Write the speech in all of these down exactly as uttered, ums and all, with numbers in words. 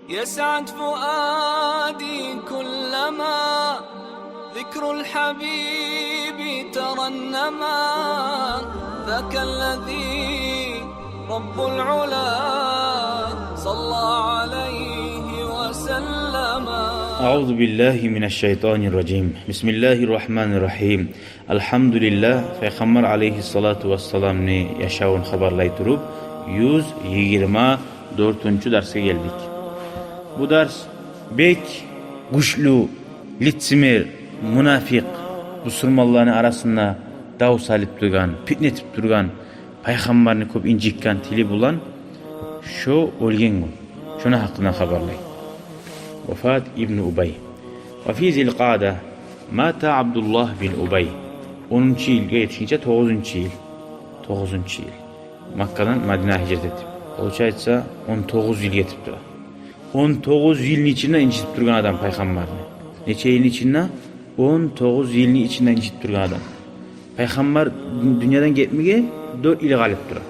يسعد فؤادي كلما ذكر الحبيب ترنما. ذاك الذي رب العلا صلى عليه وسلم. أعوذ بالله من الشيطان الرجيم. بسم الله الرحمن الرحيم. Алгьамдулиллагь, Пайхаммар алайгьиссалату вассаламны яшавун хабарлай туруп, юз йигирма дёртюнчю дарсгъа гелдик. Бу дарс бек гючлю лицемер, мунафикъ, бусурманланы арасында дав салып тургъан, питне этип тургъан, Пайхаммарны кёп инжитген тили булан, шо оьлген гюн, шону гьакъындан хабарлай. Вафат ибну Убай. وفي ذي القعدة مات عبد الله بن أبي. Онунчу йылгъа етишгинче, тогъузунчу йыл. Тогъузунчу йыл. Маккадан Мадинагъа гьижрат этип. Получается, он тогъуз йыл гетип тура. Он тогъуз йылны ичинде инжитип тургъан адам Пайхаммарны. Нече йылны ичинде? Он тогъуз йылны ичинде инжитип тургъан адам. Пайхаммар дюньядан гетмеге дёрт йыл къалып тура.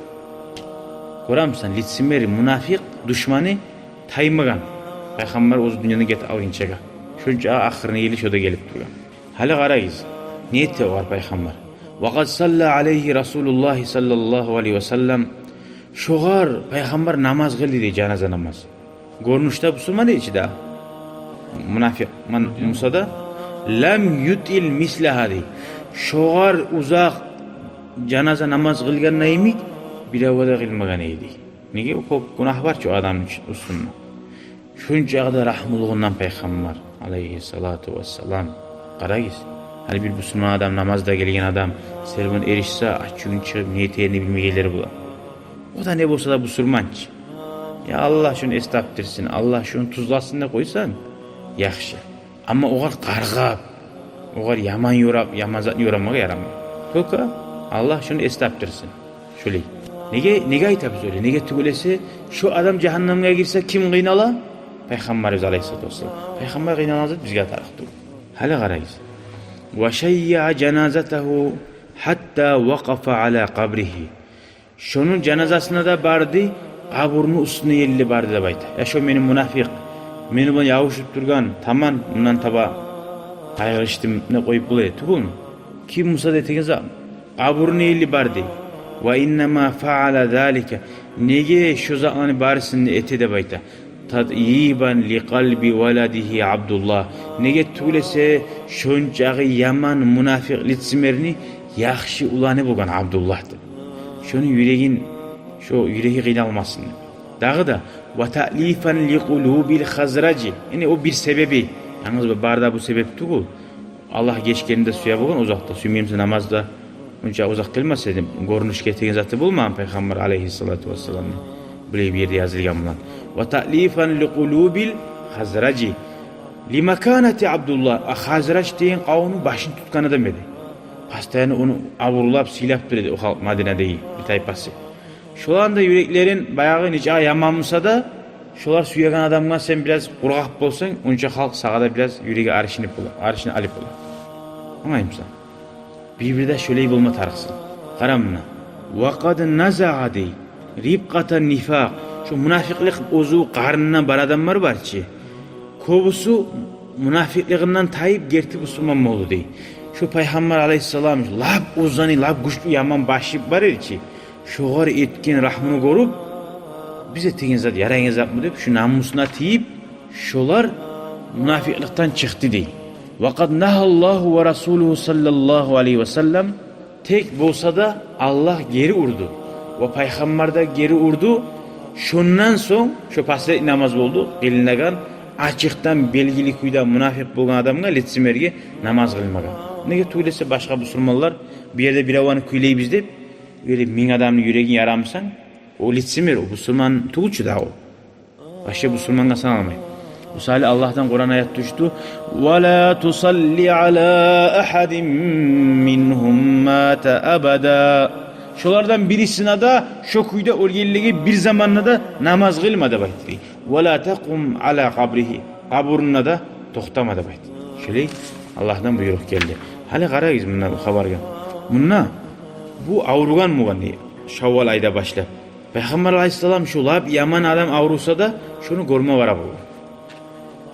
Гёремисен, лицемер, мунафикъ, душманы таймагъан. Пайхаммар оьзю дюньядан гетип алгъынчагъа. Шонча ахырны йылы шо да гелип тургъан. Гьали къарагъыз, не этди огъар Пайхаммар? وقد صلى عليه رسول الله صلى الله عليه وسلم. Шогъар Пайхаммар намаз къылды дей, жаназа намаз. Гёрюнюшде бусурман эди чи де, мунафикъ ман-, буса да, لم يطل مثلها дей. Шогъар узакъ жаназа намаз къылгъанда йимик биревге де къылмагъан эди. Неге, о кёп гюнагь бар чы о адамны уьстюнде. Шончакъы да рагьмулугъундан Пайхаммар алайгьиссалату вассалам. Къарагъыз, гьали бир бусурман адам, намазда гелген адам, сел буну эришсе, ачувун чыгъып, не этерин билмегенлер бола. О да не болса да бусурман чы. Я Аллагь шону эс тапдырсын, Аллагь шону тюзлесин деп къойсанг, яхшы. Амма огъар къаргъап, огъар яман ёрап, яман затны ёрамагъа ярамай. Только Аллагь шону эс тапдырсын. Шолай. Неге, неге айтабыз олай? Неге тюгюл эсе, шо адам жагьаннемге гирсе, ким къыйнала? Пайхаммарыбыз алайгьиссалату вассалам. Пайхаммар къыйналгъан зат бизге тарыкъ тюгюл. Гьали къарагъыз. وشيع جنازته حتى وقف على قبره. Шону жаназасына да барды, къабурну уьстюне ерли барды деп айта. Я шо мени мунафикъ, мени булан ябушуп тургъан, таман, мундан таба къайгъырышдым деп къоюп бола тюгюлмю? Ким буса да этеген зат, къабурну ерли барды. وإنما فعل ذلك. Неге шо затланы барысын да эте деп айта? تطييبا لقلب ولده عبد الله. Неге тюгюл эсе, шончакъы яман мунафикъ, лицемерни яхшы уланы болгъан Абдуллагь деп. Шону юрегин, шо юреги къыйналмасын деп. Дагъы да, وتأليفا لقلوب الخزرج. Яни о бир себеби. Янгыз бу, бары да бу себеп тюгюл. Аллагь гечгенни де сюе болгъан узакъда, сюймей буса намаз да онча узакъ къылмас эди. Гёрюнюшге этеген заты болмагъан Пайхаммар алайгьиссалату вассаламны, булай бир ерде язылгъан булан. وتأليفا لقلوب الخزرج لمكانة عبد الله. А Хазраж деген къавумну башын тутгъан адам эди. Постоянно ону абурлап, сыйлап тура эди о халкъ, Мадинадагъы бир тайпасы. Шоланы да юреклерин, баягъы нечакъы яман буса да, шолар сюеген адамгъа сен бираз къургъакъ болсанг, онча халкъ сагъа да бираз юреги арышынып бола, арышынып алып бола. Англаймысан? Бир-бирде шолай болма тарыкъсан. Къара муна. وقد نزع дей, ربقة النفاق. Шо мунафикълик оьзю къарнына бар адамлар бар чы. Кёбюсю мунафикълигинден тайып, герти бусурман болду дей. Шо Пайхаммар алайгьиссалам, лап оьзюню лап гючлю яман башы бар эди чи. Шогъар этген рагьмуну гёрюп, биз этеген зат ярайгъан затмы деп, шо намусуна тийип, шолар мунафикъликден чыкъды дей. وقد نهى الله ورسوله صلى الله عليه وسلم. Тек болса да Аллагь гери урду ва Пайхаммар да гери урду. Шондан сонг, шо последний намаз болду къылынагъан, ачыкъдан белгили кюйде мунафикъ болгъан адамгъа, лицемерге намаз къылмагъа. Неге тюгюл эсе, башгъа бусурманлар бир ерде бир аваны кюйлейбиз деп, оьле минг адамны юрегин ярамысан, о лицемер, о бусурман тюгюл чю дагъы о. Вообще бусурмангъа саналмай. Мисали, Аллагьдан Къуран аят тюшдю: ولا تصل على أحد منهم مات أبدا. Шолардан бирисине де шо кюйде оьлгенлеге бир заманда да намаз къылма деп айтды. ولا تقم على قبره. Къабурунда да токътама деп айтды. Шолай Аллагьдан буйрукъ гелди. Гьали къарагъыз мунда бу хабаргъа. Мунда бу авругъан болгъан дей, шаввал айда башлап. Пайхаммар алайгьиссалам шо лап яман адам авруса да, Шону гёрме бара болгъан.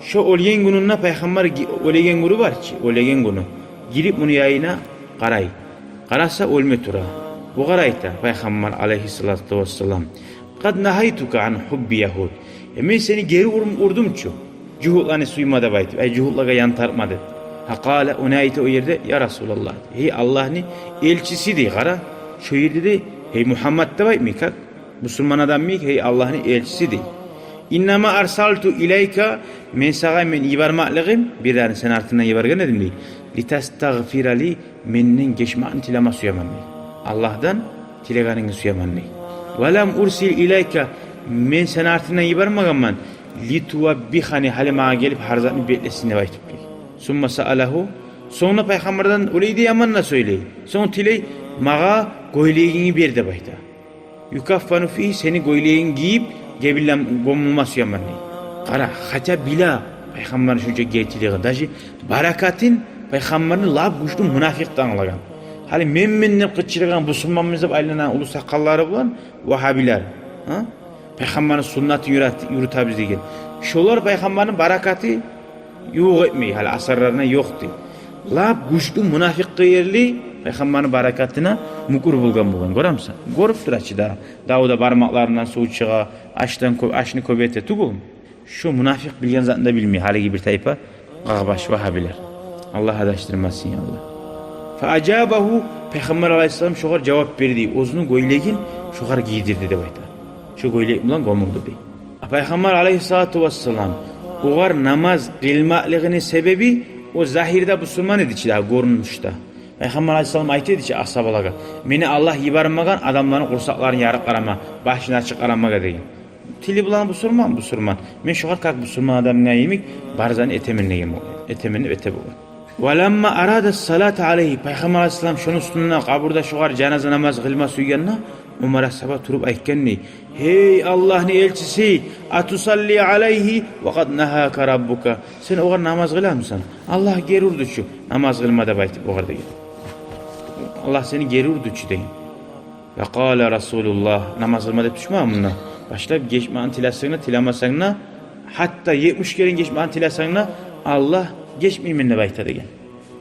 Шо оьлген гюнюнде пайхаммар ги-, оьлеген гюню бар чы, оьлеген гюню. Гирип муну янына къарай. Къараса, оьлме тура. Огъар айта пайхаммар алайгьиссалату вассалам: «Къад нагьайтука ан хубби ягьуд». Э, мен сени гери ур-, урдум чу, жугьутланы сюйме деп айтып, ай, жугьутлагъа ян тартма деп. Факъала, о не айта о ерде: «Я Расулаллагь, гьей Аллагьны элчиси», – дей, къара. Шо ерде де «гьей Мугьаммад» деп айтмай, как бусурман адам йимик, «гьей Аллагьны элчиси», – дей. «Иннама арсалту илайка, мен сагъа мен йибермеклигим, бирдагъыны сен артынгдан йиберген эдим, – дей, – литастагъфира ли, менден гечмекни тилеме сюемен, – дей. – Аллагьдан тилегенингни сюемен», – дей. «Ва лам урсил илайка, мен сени артынгдан йибермегенмен, литуваббихани, гьали магъа гелип гьар затны бетлесин деп айтып», – дей. Сумма саалагьу, сонг да пайхаммардан олай да яман да сёйлей. Сонг тилей: «Магъа гёйлегингни бер», – деп айта. «Юкаффану фигьи, сени гёйлегинг гийип, гебинлен гёмюлме сюемен», – дей. Къара, хотя биле пайхаммарны шунча гертилигин, даже баракатын пайхаммарны лап гючлю мунафикъ де англагъан. Гьали мен-мен деп къычыргъан, бусурманбыз деп айланагъан уллу сакъаллары булан вагьабилер, гьа? Пайхаммарны суннатын юрют-, юрютебиз деген. Шолар пайхаммарны баракаты ювукъ этмей, гьали асарларына ёкъ дей. Лап гючлю мунафикъгъа ерли пайхаммарны баракатына мюкюр болгъан болгъан. Гёремисен? Гёрюп тура чы да, давда бармакъларындан сув чыгъа, ашдан кё-, ашны кёп эте тюгюлмю? Шо мунафикъ билген затын да билмей гьалиги бир тайпа къагъбаш вагьабилер. Аллагь адашдырмасын, я Аллагь. Фаажабагьу, пайхаммар алайгьиссалам шогъар жавап берди, оьзюню гёйлегин шогъар гийдирди деп айта. Шо гёйлек булан гёмюлдю дей. А пайхаммар алайгьиссалату вассалам огъар намаз къылмакълыгъыны себеби, о загьирде бусурман эди чи дагъы, гёрюнюшде. Пайхаммар алайгьиссалам айта эди чи асгьабалагъа: «Мени Аллагь йибермеген адамланы къурсакъларын ярып къарама, башын ачып къарамагъа», – деген. Тили булан бусурман, бусурман. Мен шогъар как бусурман адамгъа йимик бар затны этемен деген болгъан. Этемен деп эте болгъан. Ва ламма арада салата алайгьи, пайхаммар алайгьиссалам шону уьстюнде, къабурда шогъар жаназа намаз къылма сюйгенде, Умар асгьаба туруп айтгъан дей: «Гьей Аллагьны элчиси, атусалли алайгьи ва къад нагьака раббука? Сен огъар намаз къыламысан? Аллагь гери урду чу намаз къылма деп айтып огъар», – деген. «Аллагь сени гери урду чу», – деген. Ва къала Расулуллагь, намаз къылма деп тюшмеген мунда. Башлап гечмекни тилесенг де, тилемесенг де, гьатта етмиш керен гечмекни тилесенг де, Аллагь гечмеймен деп айта деген.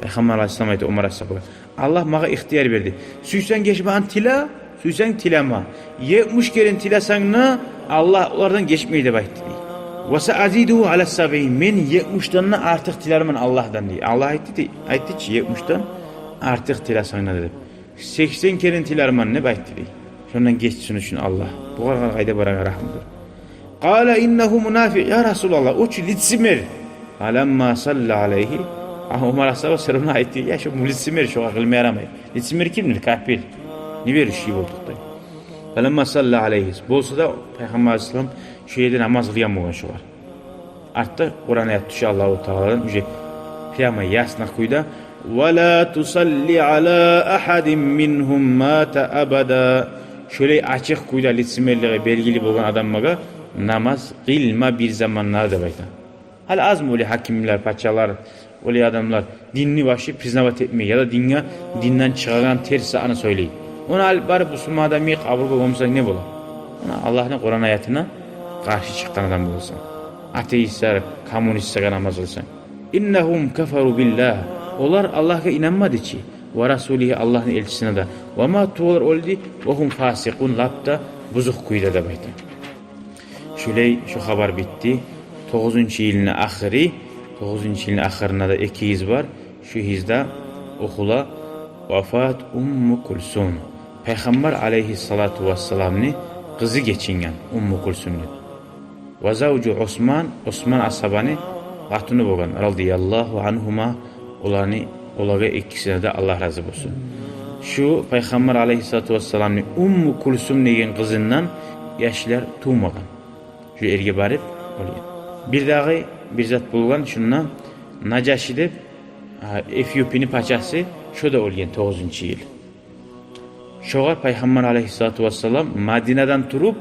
Пайхаммар алайгьиссалам айта Умар асгьабагъа: «Аллагь магъа ихтияр берди. Сюйсенг гечмекни тиле, сюйсенг тилеме. Етмиш керен тилесенг де, Аллагь олардан гечмей деп айтды», – дей. «Ва саазидугьу ала сабъин, мен етмишден де артыкъ тилермен Аллагьдан», – дей. Аллагь айтды дей, айтды чы, етмишден артыкъ тилесенг де деп. «Сексен керен тилермен», – деп айтды дей. «Шондан гечсин учун Аллагь. Бугъар къайда барагъан рагьмудур». Къала иннагьу мунафикъ, я Расулаллагь, о чу лицемер. Фаламма салла алайгьи, а Умар асгьаба всё равно айтды: «Я, шо лицемер, шогъар къылма ярамай». Лицемер кимдир? Капир. Не беришли болдукъ дей. Фаламма салла алайгьи, болса да пайхаммар алайгьиссалам шо ерде намаз къылгъан болгъан шогъар. Артда Къуран аят тюше Аллагьу Тааладан, уже прямо ясно кюйде: «Ва ла тусалли ала агьадин мингьум мата абада». Шолай ачыкъ кюйде лицемерлиги белгили болгъан адамлагъа намаз къылма бир заманда деп айта. Гьали азмы олай гьакимлер, пачалар, олай адамлар динни вообще признавать этмей, яда динге, динден чыгъагъан терс затны сёйлей. Ону алып барып бусурман адам йимик къабургъа гёмсенг не бола? Муна Аллагьны Къуран аятына къаршы чыкъгъан адам боласан. Атеистлер, коммунистлеге намаз къылсанг. «Иннагьум кафару биллагь». Олар Аллагьгъа инанмады чы. «Ва расулигьи», Аллагьны элчисине де. «Ва мату», олар оьлдю. «Ва гьум фасикъун», лап да бузукъ кюйде деп айта. Шолай шо хабар битди. Тогъузунчу йылны ахыры, тогъузунчу йылны ахырында да эки йыз бар. Шо йызда охула вафат Умму Кулсум. Пайхаммар алайгьиссалату вассаламны къызы гечинген Умму Кулсум деп. Ва завжу Осман, Осман асгьабаны къатыны болгъан, радияллагьу ангьума, оланы, олагъа экисине де Аллагь рази болсун. Шу Пайхаммар алайгьиссалату вассаламны Умму Кулсум деген къызындан яшлар тувмагъан. Шу эрге барып оьлген. Бирдагъы бир зат болгъан, шунда Нажаши деп, а, Эфиопияны пачасы, шо да оьлген тогъузунчу йыл. Шогъар Пайхаммар алайгьиссалату вассалам Мадинадан туруп,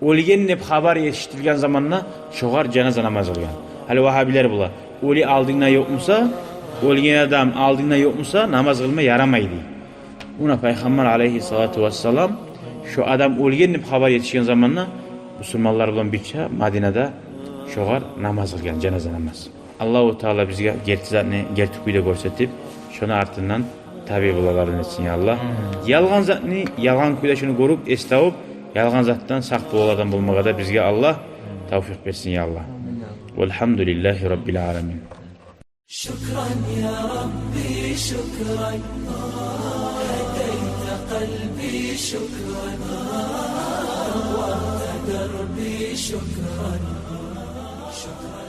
оьлген деп хабар эшитилген заманда шогъар жаназа намаз къылгъан. Гьали вагьабилер бола: оьлю алдынгда ёкъ буса, оьлген адам алдынгда ёкъ буса, намаз къылма ярамай дей. Муна Пайхаммар алайгьиссалату вассалам шо адам оьлген деп хабар етишген заманда бусурманлар булан бирче Мадинада Шогъар намаз къылгъан, жаназа намаз. Аллагьу Таала бизге герти затны герти кюйде гёрсетип, шону артындан табиъ болагъанлардан этсин, я Аллагь. Амин. Ялгъан затны ялгъан кюйде шону гёрюп, эс тавуп, ялгъан затдан сакъ болагъанлардан болмагъа да бизге Аллагь тавфикъ берсин, я Аллагь. Амин. Валгьамдулиллагьи раббил аламин. شكرا يا ربي، شكرا. هديت قلبي، شكرا. نورت دربي، شكرا. شكرا.